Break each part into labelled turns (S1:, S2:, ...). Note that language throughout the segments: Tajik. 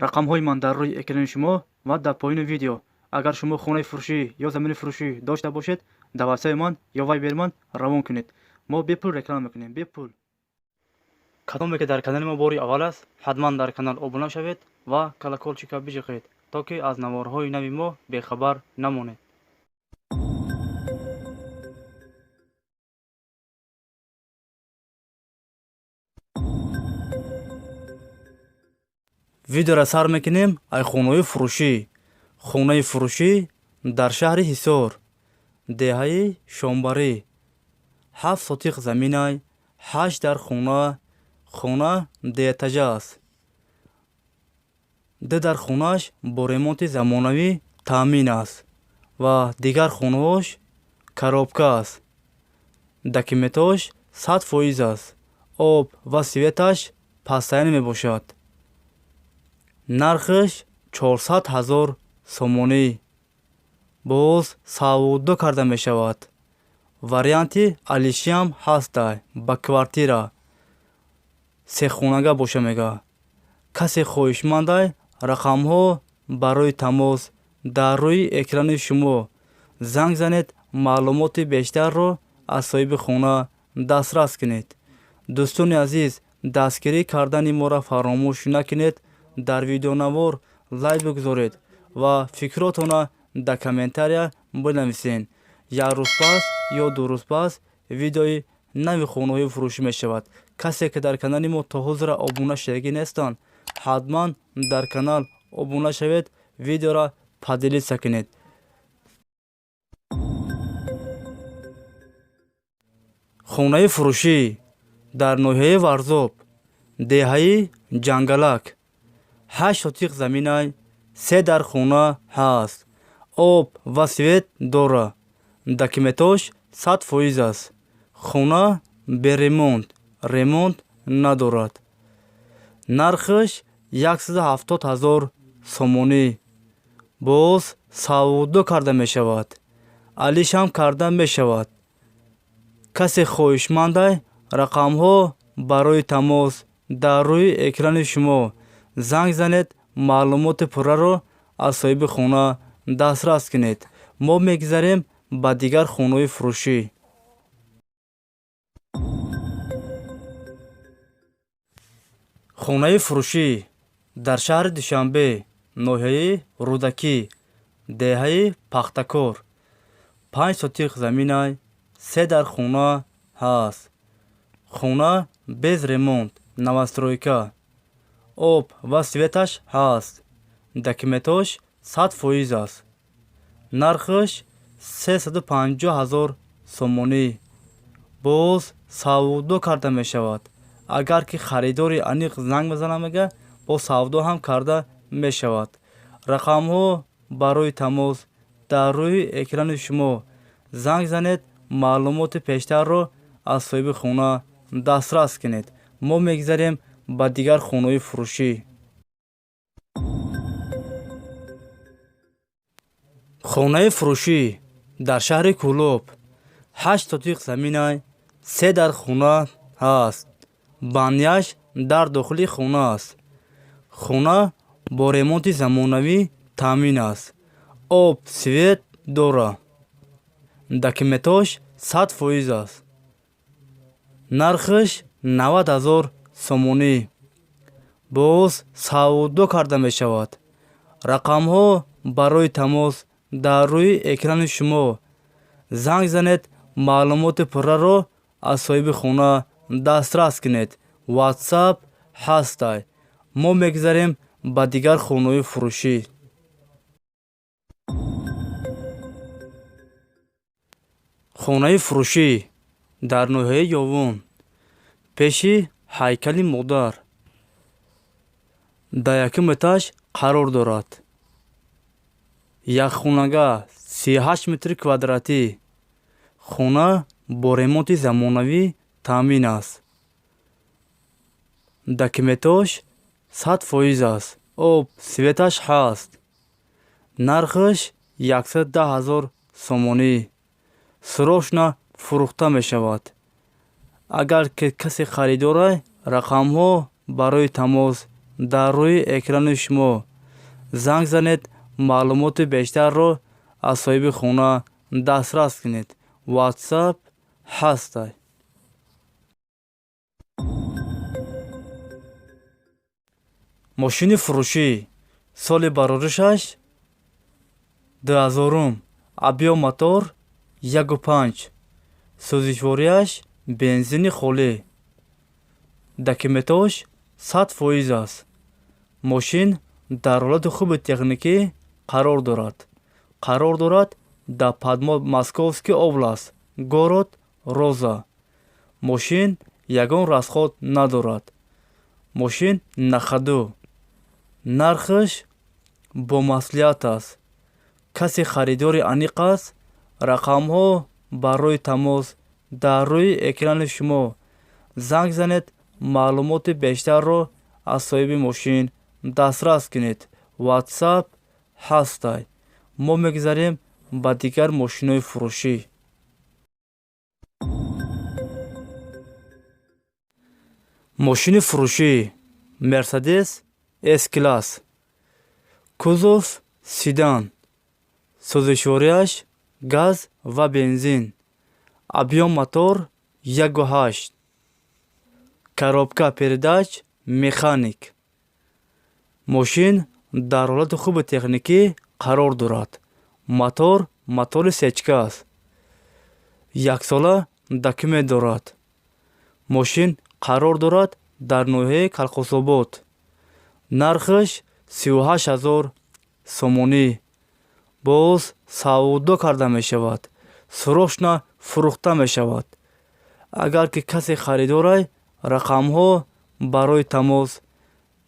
S1: Рақамҳои ман дар рӯи экрани шумо ва дар поёни видео. Агар шумо хонаи фурӯшӣ ё замини фурӯшӣ дошта бошед, дар ватсапи ман ё вайбери ман равон кунед. Мо бепул реклама мекунем, бепул. Кадоме ки дар канали мо бори аввал аст, ҳатман дар канал обуна шавед ва колокольчика биҷиқед, то ки аз наворҳои нави мо бехабар намонед. Видеоро сар мекунем ай хонаҳои фурӯшӣ. Хонаи фурӯшӣ дар шаҳри Ҳисор, деҳаи Шомбарӣ. 7 сотиқ заминай, ҳашт дар хона, хона дуэтажа аст. Ду дар хонааш бо ремонти замонавӣ таъмин аст ва дигар хонаҳош коробка аст. Документҳош 100% аст. Об ва светаш постоянно мебошад. Нархаш 400 000 сомонӣ. Боз савдо карда мешавад. Варианти алишиам ҳастай ба квартира. Сехонага боша мега. Касе хоҳишмандай, рақамҳо барои тамос дар рӯи экрани шумо. Занг занед, маълумоти бештарро аз соҳиби хона дастрас кунед. Дӯстони азиз, дастгирӣ кардани моро фаромӯш накунед. Дар видеонавор лайк бигузоред ва фикротонро дар комментария бинависед. Як рӯз пас ё 2 рӯз пас видеои нави хонаҳои фурӯшӣ мешавад. Касе ки дар канали мо то ҳозира обуна шудагӣ нестанд, ҳатман дар канал обуна шавед, видеоро поделиться кунед. Хонаи фурӯшӣ дар ноҳияи Варзоб, деҳаи Ҷангалак. 8 сотиқ заминай, се дар хона ҳаст. Об ва свет дора. Документҳош 100% аст. Хона беремонт, ремонт надорад. Нархаш 170 000 сомонӣ. Боз савдо карда мешавад. Алишам карда мешавад. Касе хоҳишмандай, рақамҳо барои тамос дар рӯи экрани шумо. Занг занед, маълумоти пурраро аз соҳиби хона дастрас кунед. Мо мегузарем ба дигар хонаҳои фурӯшӣ. Хонаи фурӯшӣ дар шаҳри Душанбе, ноҳияи Рӯдакӣ, деҳаи Пахтакор. 5 сотиқ заминай, се дар хона ҳаст. Хона без ремонт, новостройка. Об ва светаш ҳаст. Документҳош 100% аст. Нархаш 350 000 сомонӣ. Боз савдо карда мешавад. Агар ки харидори аниқ занг бизанад, мега, боз савдо ҳам карда мешавад. Рақамҳо барои тамос дар рӯи экрани шумо. Занг занед, маълумоти пештарро аз соҳиби хона дастрас кунед. Мо мегузарем ба дигар хонаҳои фурӯшӣ. Хонаи фурӯшӣ дар шаҳри Кӯлоб, 8 сотиқ заминай, се дар хона ҳаст. Баняш дар дохили хона аст. Хона бо ремонти замонавӣ таъмин аст. Об, свет дора. Документҳош 100% аст. Нархаш 90 000 сомонӣ. Боз савдо карда мешавад. Рақамҳо барои тамос дар рӯи экрани шумо. Занг занед, маълумоти пурраро аз соҳиби хона дастрас кунед. Ватсап ҳастай. Мо мегузарем ба дигар хонаҳои фурӯшӣ. Хонаи фурӯшӣ дар ноҳияи Ёвон, пеши ҳайкали модар. Дар якум этаж қарор дорад. Якхонага, 38 метри квадратӣ. Хона бо ремонти замонавӣ таъмин аст. Документҳош 100% аст. Об, светаш ҳаст. Нархаш 110 000 сомонӣ. Срочно фурӯхта мешавад. Агар ки касе харидорай, рақамҳо барои тамос Дар рӯи экрани шумо занг занед, маълумоти бештарро аз соҳиби хона дастрас кунед. Ватсап ҳастай. Мошини фурӯшӣ, соли бароришаш 2000-ум, объём мотор 1,5, сӯзишвориаш бензини холӣ, документош 100% аст. Мошин дар ҳолати хуби техникӣ қарор дорад. Қарор дорад дар Подмосковский область, город Роза. Мошин ягон расход надорад. Мошин на ходу. Нархаш бо маслиҳат аст. Касе харидори аниқ аст, рақамҳо барои тамос дар рӯи экрани шумо. Занг занед, маълумоти бештарро аз соҳиби мошин дастрас кунед. Ватсап ҳастай. Мо мегузарем ба дигар мошинҳои фурӯшӣ. Мошини фурӯшӣ Мерседес С класс, кузов седан, сӯзишвориаш газ ва бензин, объём мотор 1,8, коробка передач механик. Мошин дар ҳолати хуби техникӣ қарор дорад. Мотор мотори сечка аст. Яксола документ дорад. Мошин қарор дорад дар ноҳияи Калхозобод. Нархаш 38 000 сомонӣ. Боз савдо карда мешавад. Срочно фурӯхта мешавад. Агар ки касе харидорай, рақамҳо барои тамос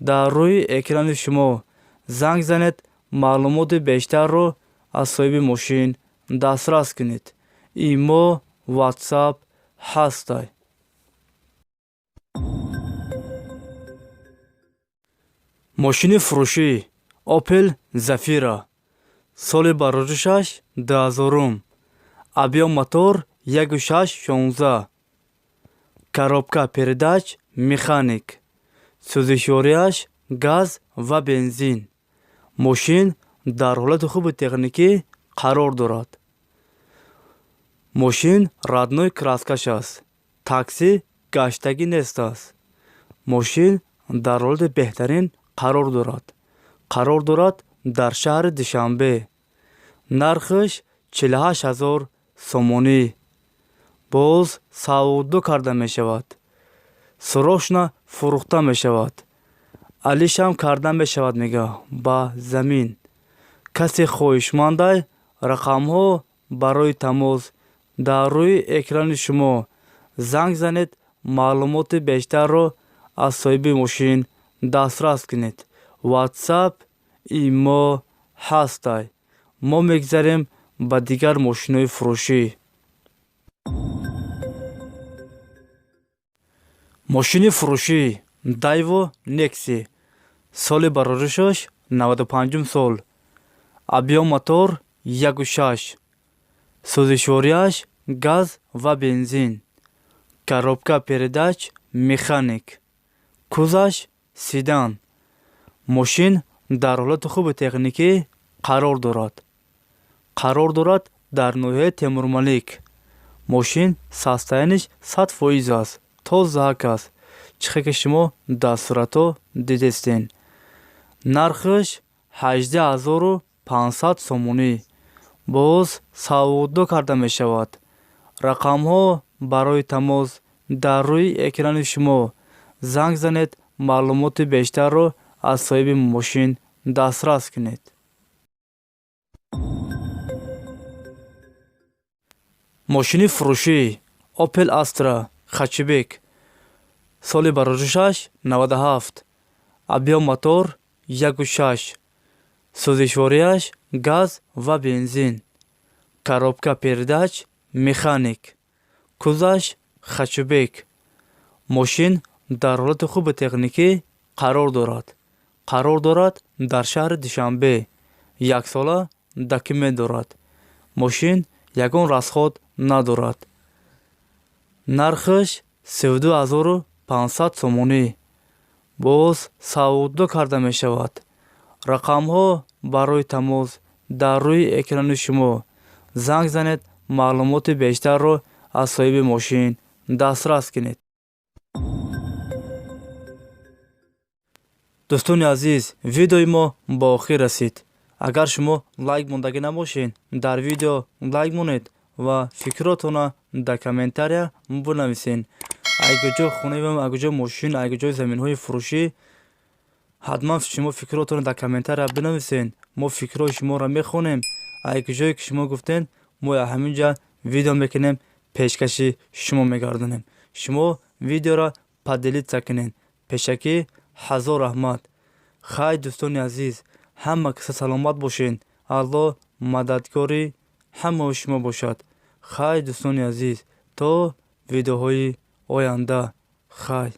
S1: дар рӯи экрани шумо. Занг занед, маълумоти бештарро аз соҳиби мошин дастрас кунед. Имо, ватсап ҳастай. Мошини фурӯшӣ Опел Зафира, соли бароришаш 2000-ум, объём мотор 1,6 16, коробка передач механик, сӯзишвориаш газ ва бензин. Мошин дар ҳолати хуби техникӣ қарор дорад. Мошин родной краскаш аст. Такси гаштагӣ нест аст. Мошин дар ҳолати беҳтарин қарор дорад. Қарор дорад дар шаҳри Душанбе. Нархаш 48 000 сомонӣ. Боз савдо карда мешавад. Срочно фурӯхта мешавад. Алишам карда мешавад, мега ба замин. Касе хоҳишмандай, рақамҳо барои тамос дар рӯи экрани шумо. Занг занед, маълумоти бештарро аз соҳиби мошин дастрас кунед. Ватсап, имо ҳастай. Мо мегузарем ба дигар мошинҳои фурӯшӣ. Мошини фурӯшӣ Дайво Некси, соли бароришаш 95-ум сол, объём мотор 1,6, сӯзишвориаш газ ва бензин, коробка передач механик, кузаш седан. Мошин дар ҳолати хуби техникӣ қарор дорад. Қарор дорад дар ноҳияи Темурмалик. Мошин состояниш 100% аст. Тозаак аст. Чихе ки шумо дар суратҳо дидестен. Нархаш 18 500 сомонӣ. Боз савдо карда мешавад. Рақамҳо барои тамос дар рӯи экрани шумо. Занг занед, маълумоти бештарро аз соҳиби мошин дастрас кунед. Мошини фурӯшӣ Опел Астра хэтчбек, соли бароришаш 97, объём мотор 1,6, сӯзишвориаш газ ва бензин, коробка передач механик, кузаш хэтчбек. Мошин дар ҳолати хуби техникӣ қарор дорад. Қарор дорад дар шаҳри Душанбе. Яксола документ дорад. Мошин ягон расход надорад. Нархаш 32 500 сомонӣ. Боз савдо карда мешавад. Рақамҳо барои тамос дар рӯи экрани шумо. Занг занед, маълумоти бештарро аз соҳиби мошин дастрас кунед. Дӯстони азиз, видеои мо ба охир расид. Агар шумо лайк мондагӣ набошед, дар видео лайк монед ва фикротонро дар комментария бинависед. Ай куҷо хонаем, ай куҷо мошин, ай куҷои заминҳои фурӯшӣ, ҳатман шумо фикротонро дар комментария бинависед. Мо фикрҳои шуморо мехонем. Ай куҷое ки шумо гуфтед, мо ҳамин ҷа видео мекунем, пешкаши шумо мегардонем. Шумо видеоро поделиться кунед. Пешакӣ ҳазор раҳмат. Хай, дӯстони азиз, ҳама каса саломат бошед. Аллоҳ мададгори ҳамаи шумо бошад. Хай, дӯстони азиз, то видеоҳои оянда. Хай.